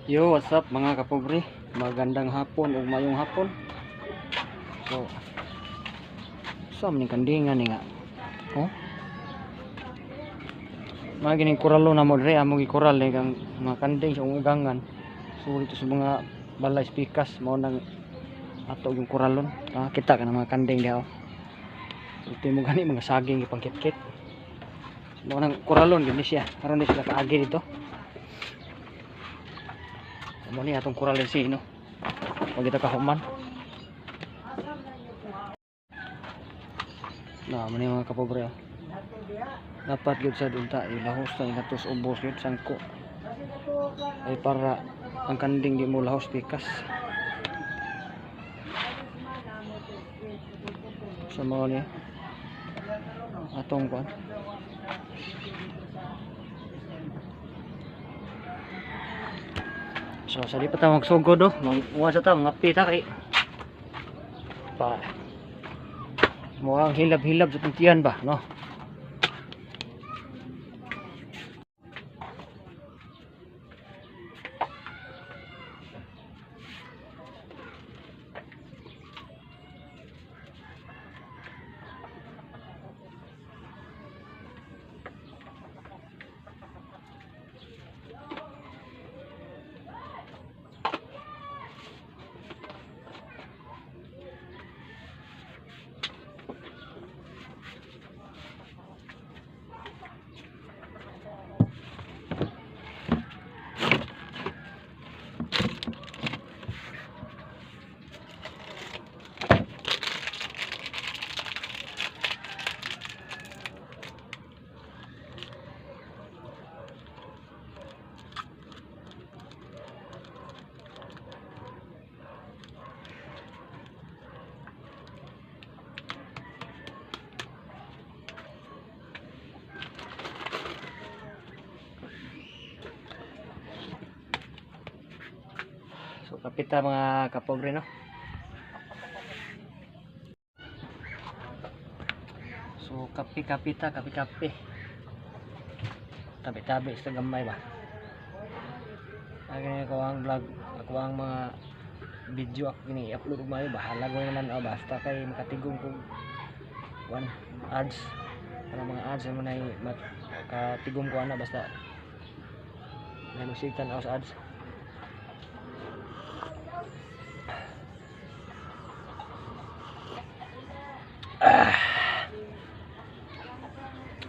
Yo, what's up mga kapobre? Magandang hapon o mayong hapon. So, sa man ning kandingan ni nga. Oh. Mga gining kuralo na mo dre, among gikural ni kang mga kanding sa ugangan. So dito sa mga balay spikas mao nang ato yung kuralon. Ah, kita ka ng mga kanding diha. Oh. Ito mo gani mga saging ipangkitkit. Mao nang kuralon gini siya. Karon di sila kaagi dito. Mo ni atong kural si no. Pag kita kahuman. Na mo ni mga kapobre. Oh. Dapat gyud sa unta ilahos ta ingatos ubos gyud sangko. Ay para ang kanding di mo lahos pikas. Sa mga ni atong kuan. So sa di pa ta magsugod oh, manguha sa ta mga pita kay pa mukhang hilab-hilab sa tuntian ba, no? So kapita mga kapobre, no. So kape kapita kape kape. Tabi-tabi sa gamay ba. Ay ako ang vlog, ako ang mga video ako gini i-upload og mayo, bahala ko naman oh, basta kay makatigom kog one ads para mga ads mo nay makatigom ko ana basta nay magsigtan ako sa ads.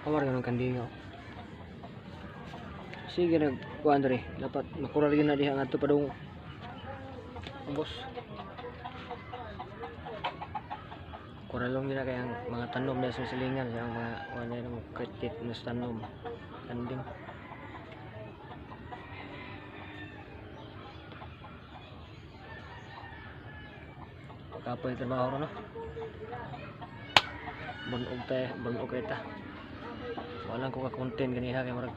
Kawar ganun kandingaw. Sige nag kuan dre, dapat makural gyud na diha ngadto padung. Ubos. Kuralong gyud na kay ang mga tanom diha sa silingan, ang mga kuan na mga kritit na sa tanom. Kanding. Kapoy trabaho ro no. Bunog ta, bunog kay ta. Wala ko ka content ganiha kay murag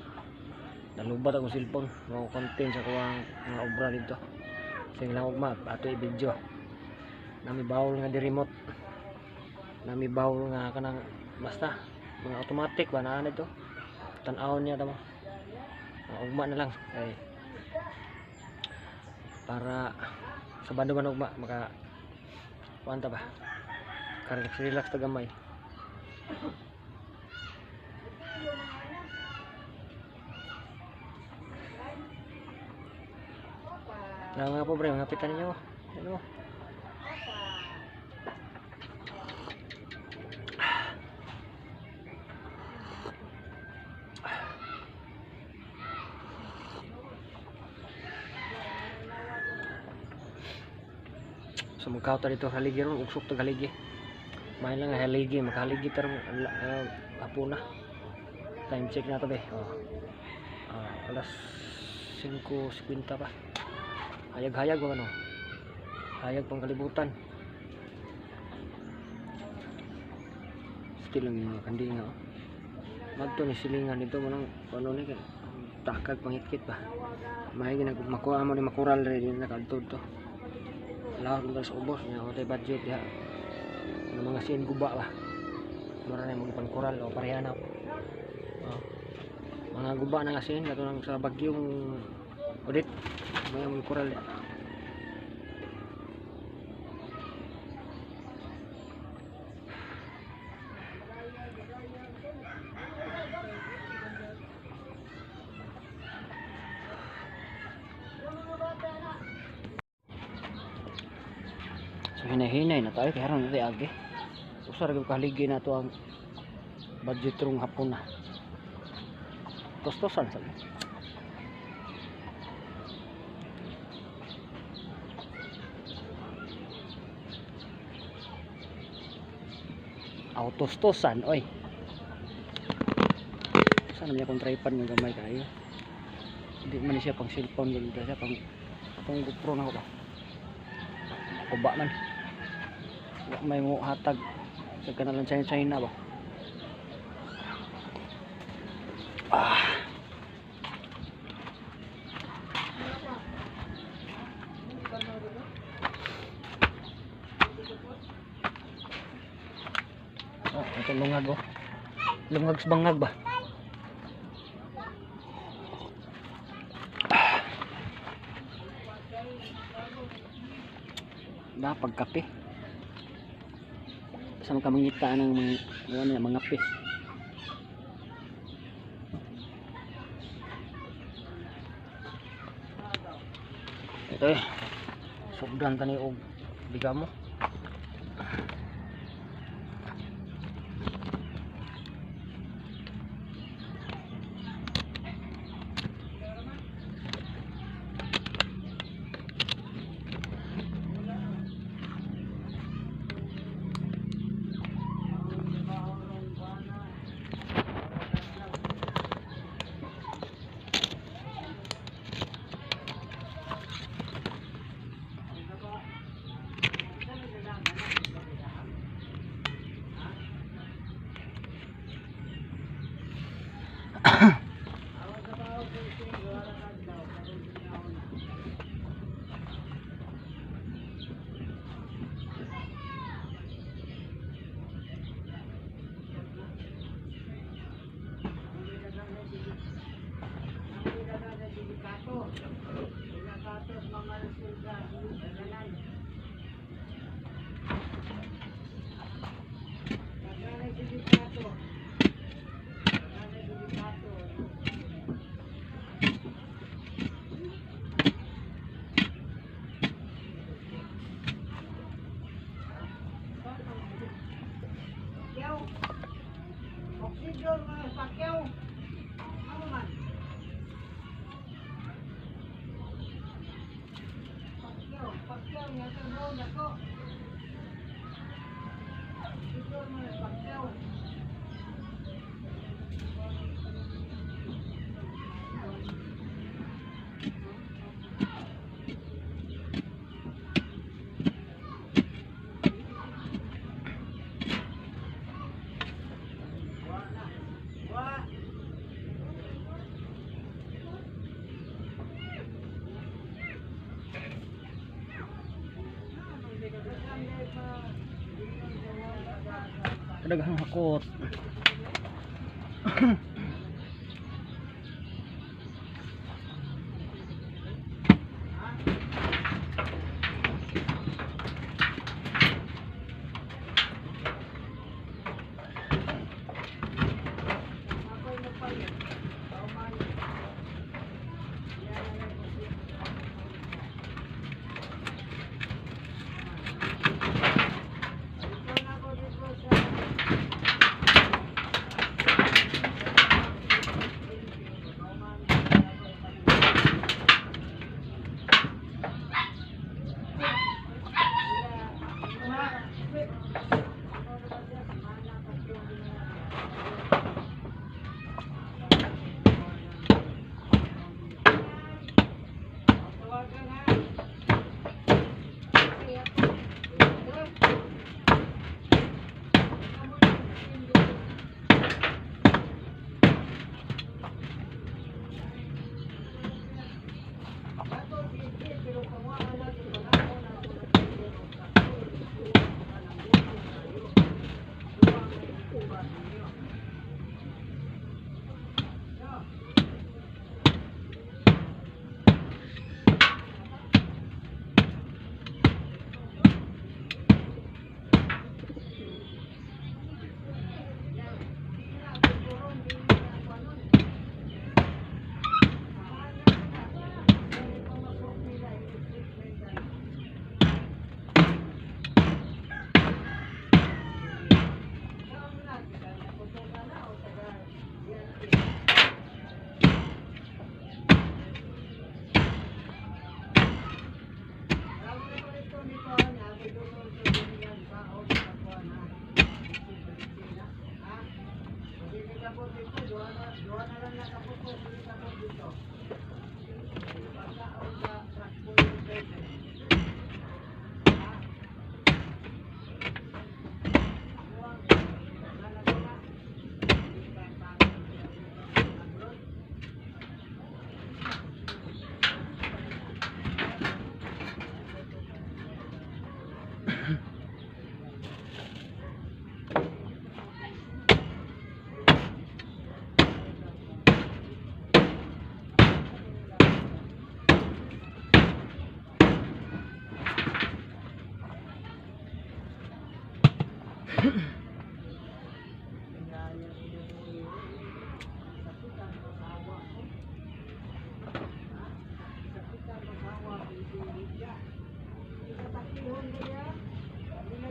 nalubat akong cellphone, mga content sa kuwang mga obra dito. Sige lang ugma ato i-video. Nami bawol nga di remote. Nami bawol nga kanang basta mga automatic ba naa nito. Tan-awon niya tamo. Mga ugma na lang kay para sa bando man ugma maka kuan ta ba. Ka-relax relax ta gamay. Na mga pobre, mga pitan ninyo. Ano? So magkauta dito haligi ron, ugsok tag haligi. May lang nga haligi, makahaligi tar hapon na. Time check na to be. Oh. Alas 5:50 pa. Hayag-hayag ba ano? Hayag pang kalibutan. Still ang mga kandinga. Oh. Magto ni silingan dito mo nang ano ni kay takag pangitkit ba. May ginag makuha mo ni makural re din nakadtod to. Lahot mo sa ubos nya tay budget diha. Ano mga sin guba ba. Mura na mo pangkural o parehana. Oh. Mga guba na nga sin kato nang sa bagyong Ulit. May among koral ya. So hinay-hinay na tayo kay haron na tayo agi. Usa ra gyud kahaligi na to ang budget rong hapon na. Tostosan sa. Autostosan, oy. Saan naman akong tripod nga gamay kayo? Hindi man ni siya pang cellphone, ganito siya pang atong GoPro na ko ba. Kuba man. Wa may mo hatag sa kanalan China China ba. Ah. Oh, ito lungag oh. Lungag sa bangag ba? Ah. Ba, pagkape. Sa mga mangita ng mga, ano yan, mga pe. Ito eh. Sugdan tani og bigamo. Daghang hakot.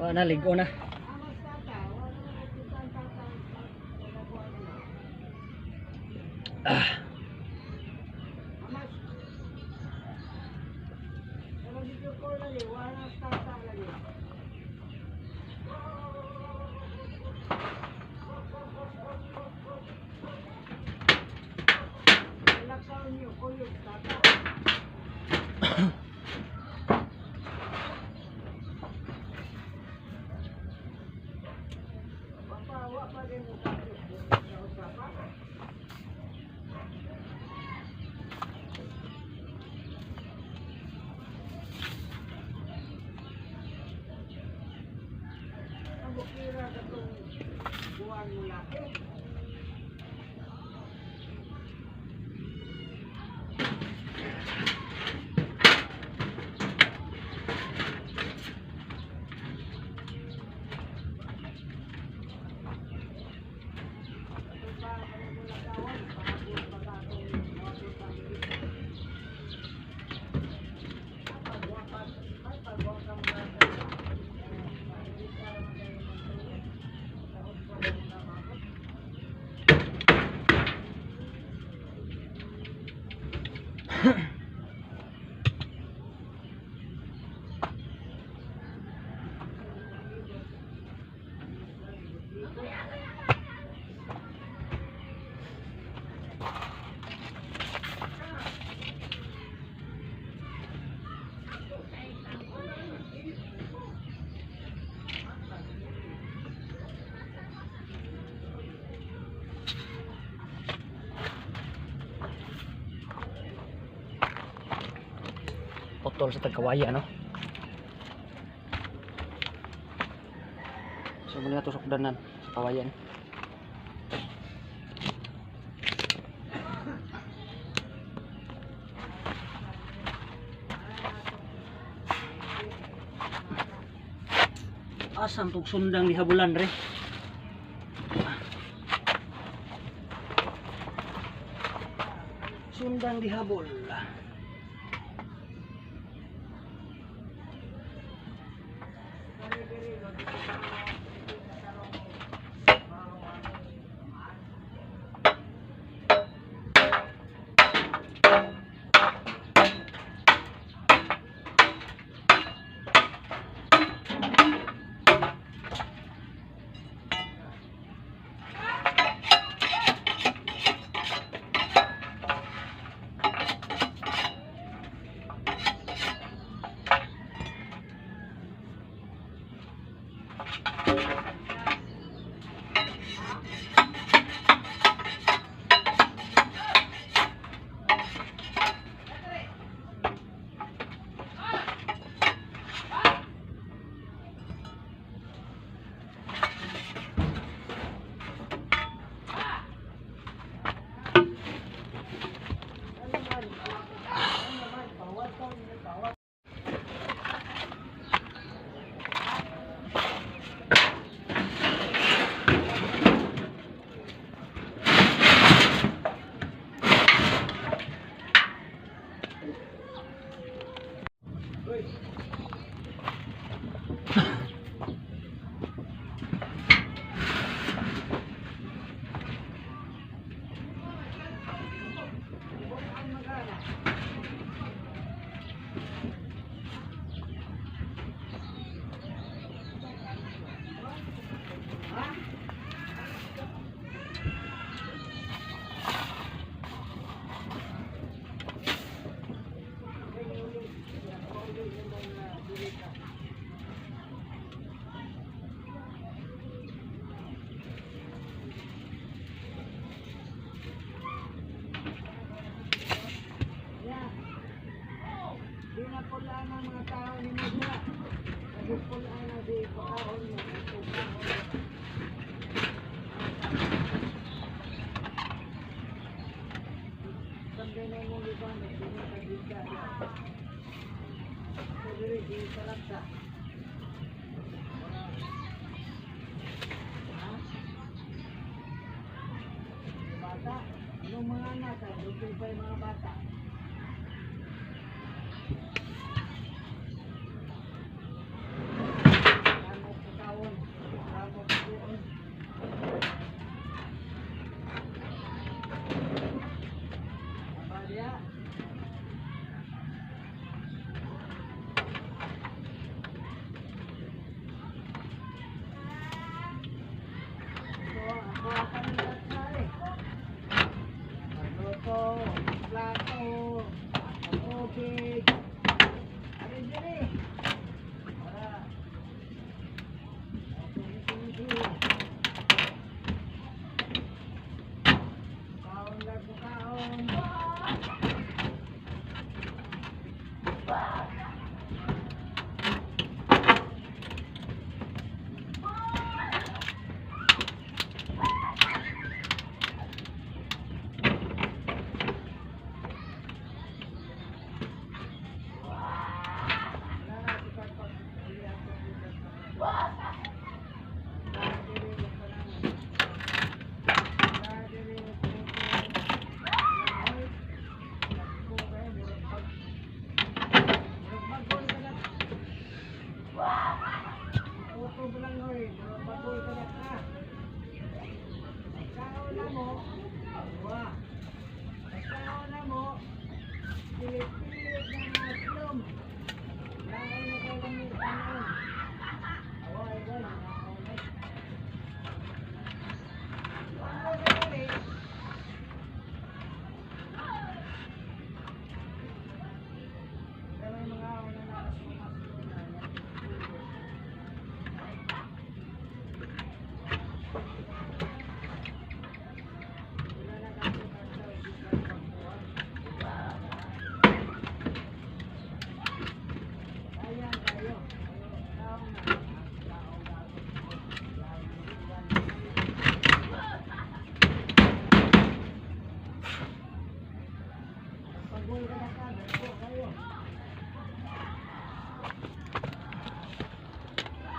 Wala na, ligo na. Ah. Putol sa tagkawayan, no? So muna ito sukdanan sa kawayan. Asam tug sundang dihabulan re. Sundang dihabol.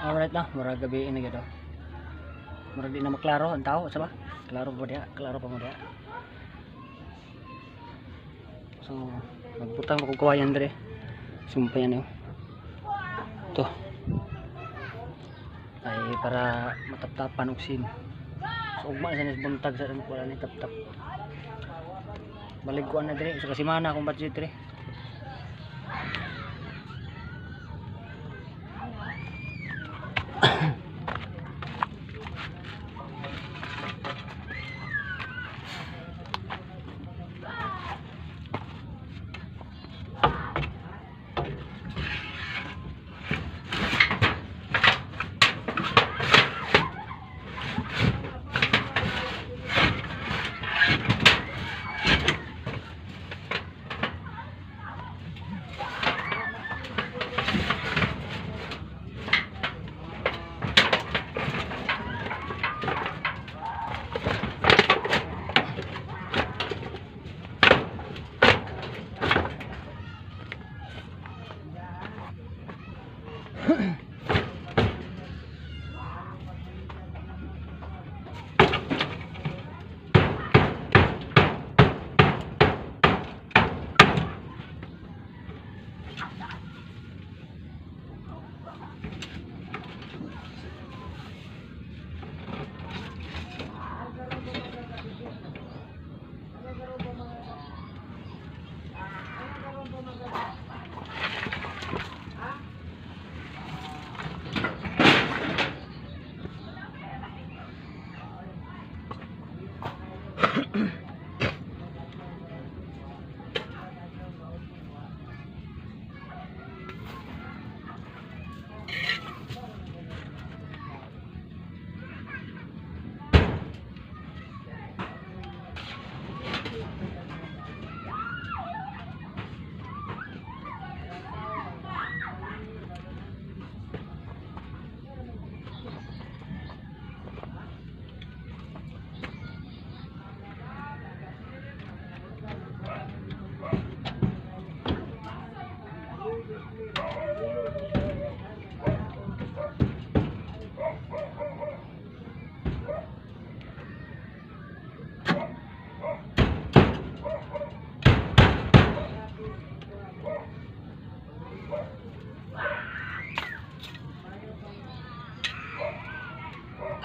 Alright na, murag gabi na gyud. Murag di na maklaro ang tao, sa ba? Klaro ba diha? Klaro pa mo diha. So, magbutang ko kawayan dire. Sumpay ano. To. Ay para mataptapan og sin. So ugma sa nis buntag sa wala ni taptap. Balik ko na dire sa kasimana akong budget dire.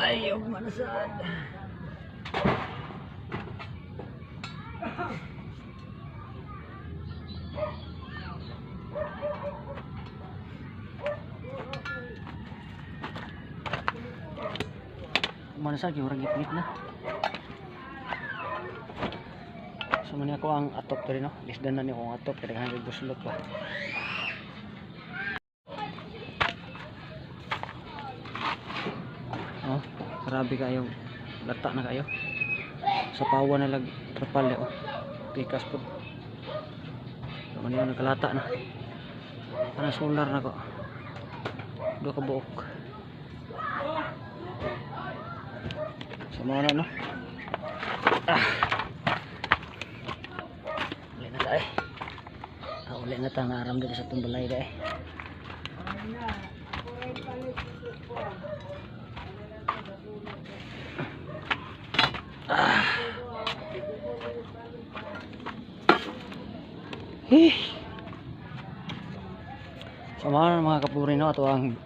Ay, ugma na sad. Ugma na sad, kay murag gipit na. So man ako ang atop diri no. Lisdan na ni akong atop kay daghan kay buslot ba. Oh, grabe kayo. Lata na kayo. Sa pawa na lag trapal oh. Pikas po. So man yun, nagkalata na. Ana solar na ko. Duha ka buok. So mga na no. Ah. Uli na tayo. Ah, uli na ta naram dito sa tumbalay dai. Ah. Eh. So mga kapuri no, ato ang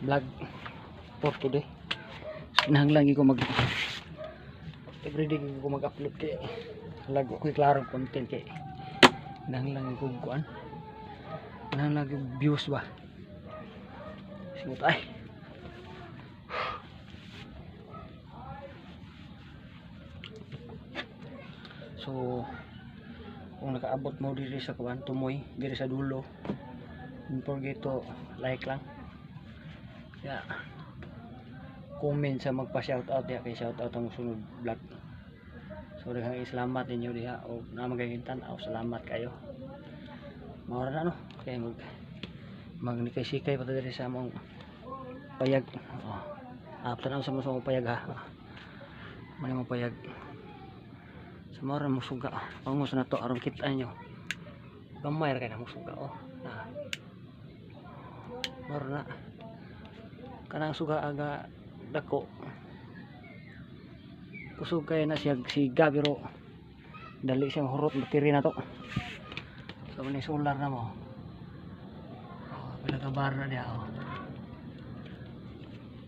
vlog for today. So, kinahanglan ko mag everyday ko mag-upload kay lago ko klarong content kay Kinahanglan kog kuan. Kinahanglan kog views ba. Singot ay. So kung nakaabot mo diri sa kuan tumoy diri sa dulo, don't forget to like lang. Ya. Comment sa magpa-shoutout diha kay shoutout ang sunod vlog. So daghang salamat ninyo diha og naa man tan-aw, salamat kayo. Mao ra na, no, kay mag magnikay-sikay pa ta diri sa among payag. Oh. Ah, tan-aw sa mo sa among payag ha. Mao mo payag. So mao ra mo suga. Pangos na to aron kita nyo. Gamay ra kay na mo suga, oh. Na. Mao ra na. Kanang suga aga dako. Kusog kay na siya siga pero dali siyang hurot battery na to. So ni solar na mo. Oh, pila ka bar na diha, oh.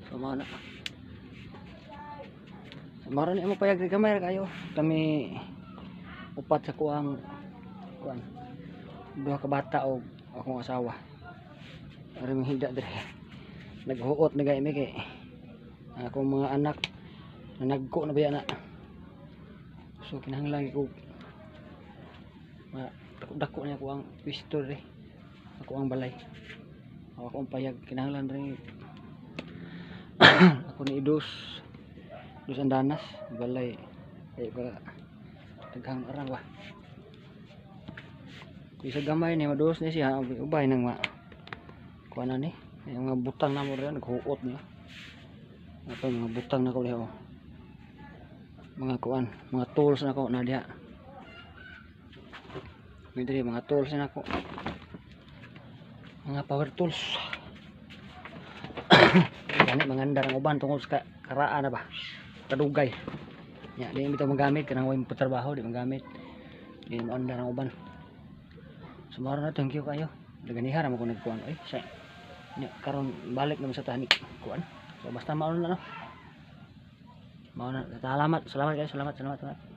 So mao na. So mao ra ni mo payag, gamay ra kayo. Kami upat sa kuang kuan. Duha ka bata og akong asawa. Ari mong higda diri. Naghuot na gay mi kay ang akong mga anak na nagko na baya na. So kinahanglan ko ma dako niya ako ang pwesto diri. Ako ang balay. Ako ang payag, kinahanglan rin ako ni Dos Dos Andanas balay kay ba daghang arang ba. Bisa gamay ni mados ni siya ubay nang ma kuan na ni yung mga butang na mo rin naghuot niya. Ato mga butang na ko diha, oh. Mga kuan, mga tools na ko na diha. May diri mga tools na ko. Mga power tools. Gani mangandar ang uban tungod sa karaan na ba. Kadugay. Nya di bitaw magamit kanang way trabaho, di magamit. Di mo andar ang uban. So mao na, thank you kayo. Daganiha ra mo ko nagkuan oy. Sa nya karon balik naman sa tanik kuan. So basta mao na, no. Mao na. Salamat, salamat kayo, salamat, salamat, salamat.